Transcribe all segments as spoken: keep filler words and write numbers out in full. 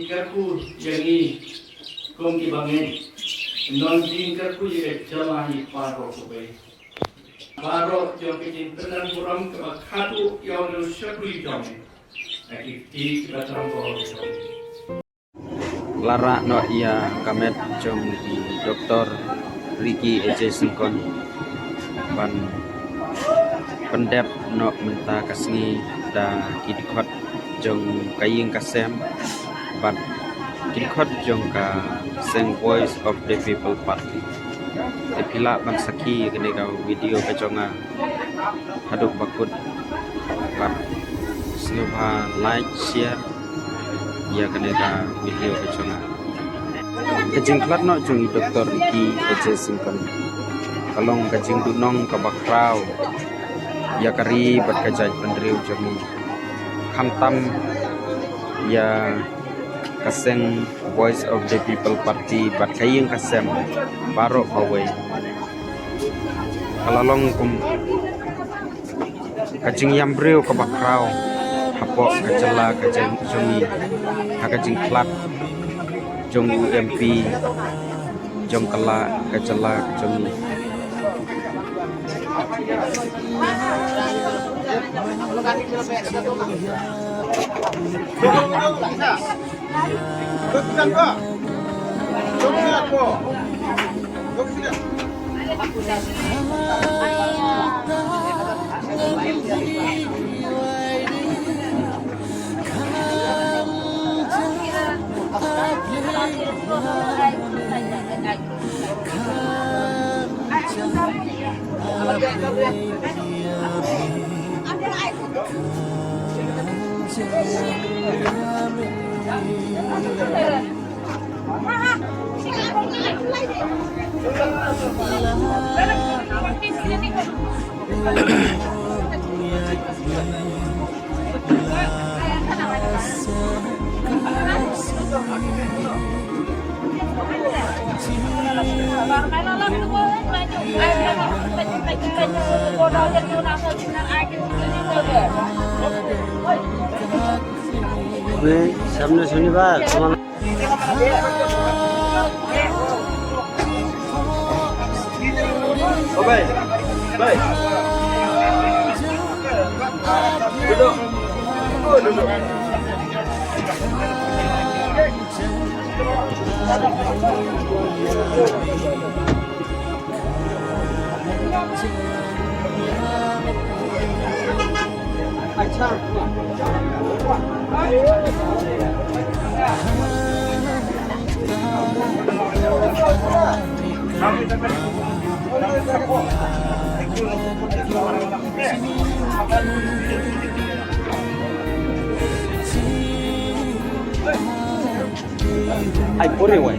Kyrkhu ïa ngi kum ki bangeit. Nongkyrkhu ïa ka jylla hi baroh kawei. Baroh jong ka jingpyndonkam burom kaba khadduh ïa u shakri jong ngi. Na ki kti kiba trang bor jong ngi. La rah noh ïa ka met jong i Doktor Ricky A J Syngkon ban pyndep noh mynta ka sngi da ki dkhot jong ka ïing ka sem bad ki dkhot jong ka seng Voice of the People Party. Te phi lah ban sakhi ïa kane ka video ka jong nga haduh ba kut bad sngewbha like, share ïa kane ka video ka jong nga. Ka jingkhlad noh jong i Doktor Ricky A J Syngkon ka long ka jingduhnong kaba khraw ïa ka ri bad ka jaitbynriew jong ngi. Khamtam ïa ka seng Voice of the People Party bad ka ïing ka sem baroh kawei. Ka la long kum ka jingïam briew kaba khraw hapoh ka jylla ka jong, jong ngi ha ka jingkhlad jong u M P jong ka la ka jylla ka jong ngi. সামনে শনিবার। Ai, pore wai.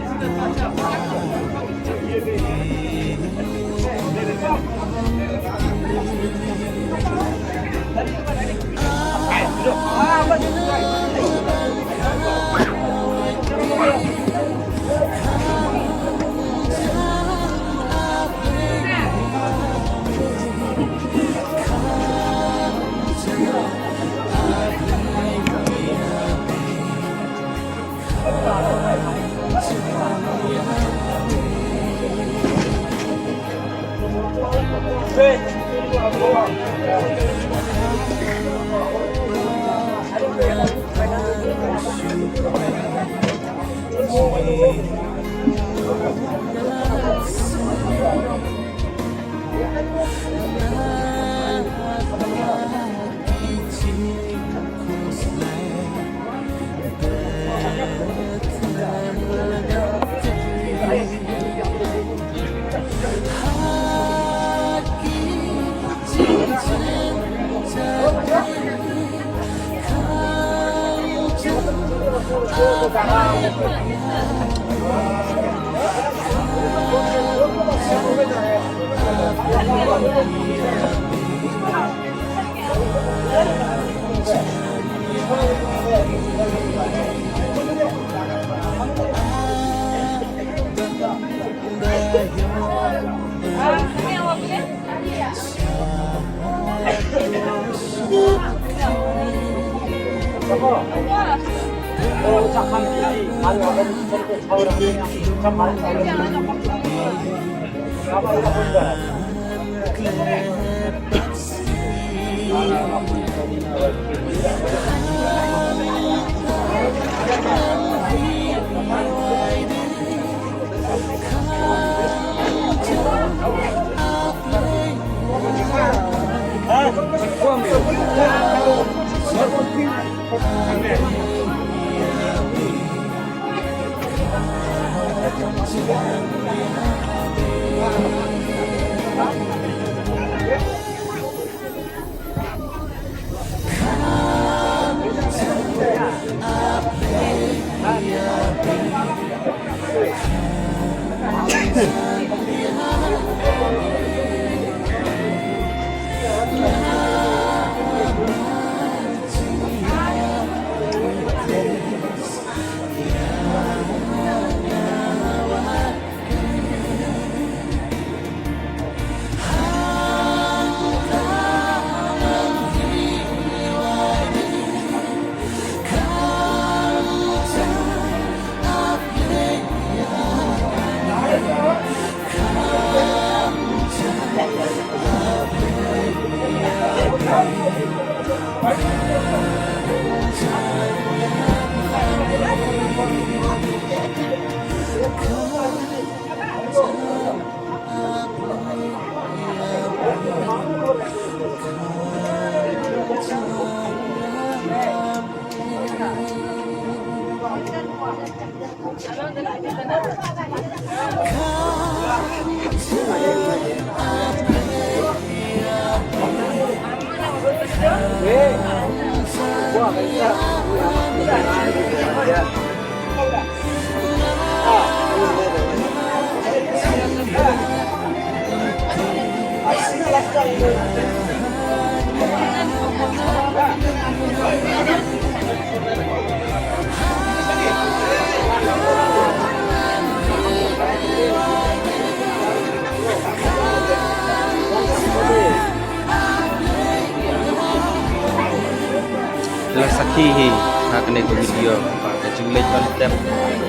La sakhi hi ha kane ka video ba ka jingleit ban tep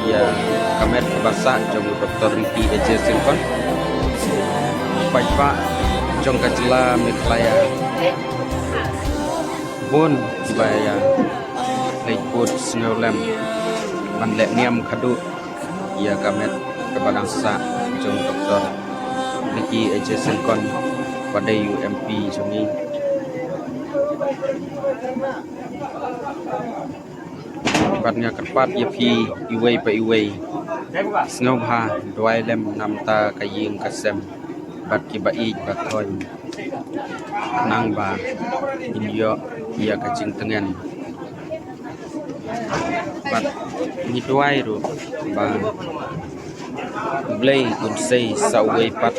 ïa ka met kaba sah jong u Doctor Ricky A J Syngkon, paidbah jong ka jylla Meghalaya bun kiba ïa leit bud sngewlem ban leh niam khadduh ïa ka met kaba dang sah jong Doctor Ricky A J Syngkon ba dei u M P jong ngi. Bad nga kyrpad ïa phi iwei pa iwei, sngewbha duwai lem namar ka ïing ka sem bad kiba ïeit ba thoiñ, khnang ba ngin ïoh ïa ka jingtngen. Bad ngi duwai ruh ba U Blei un sei sa uwei pat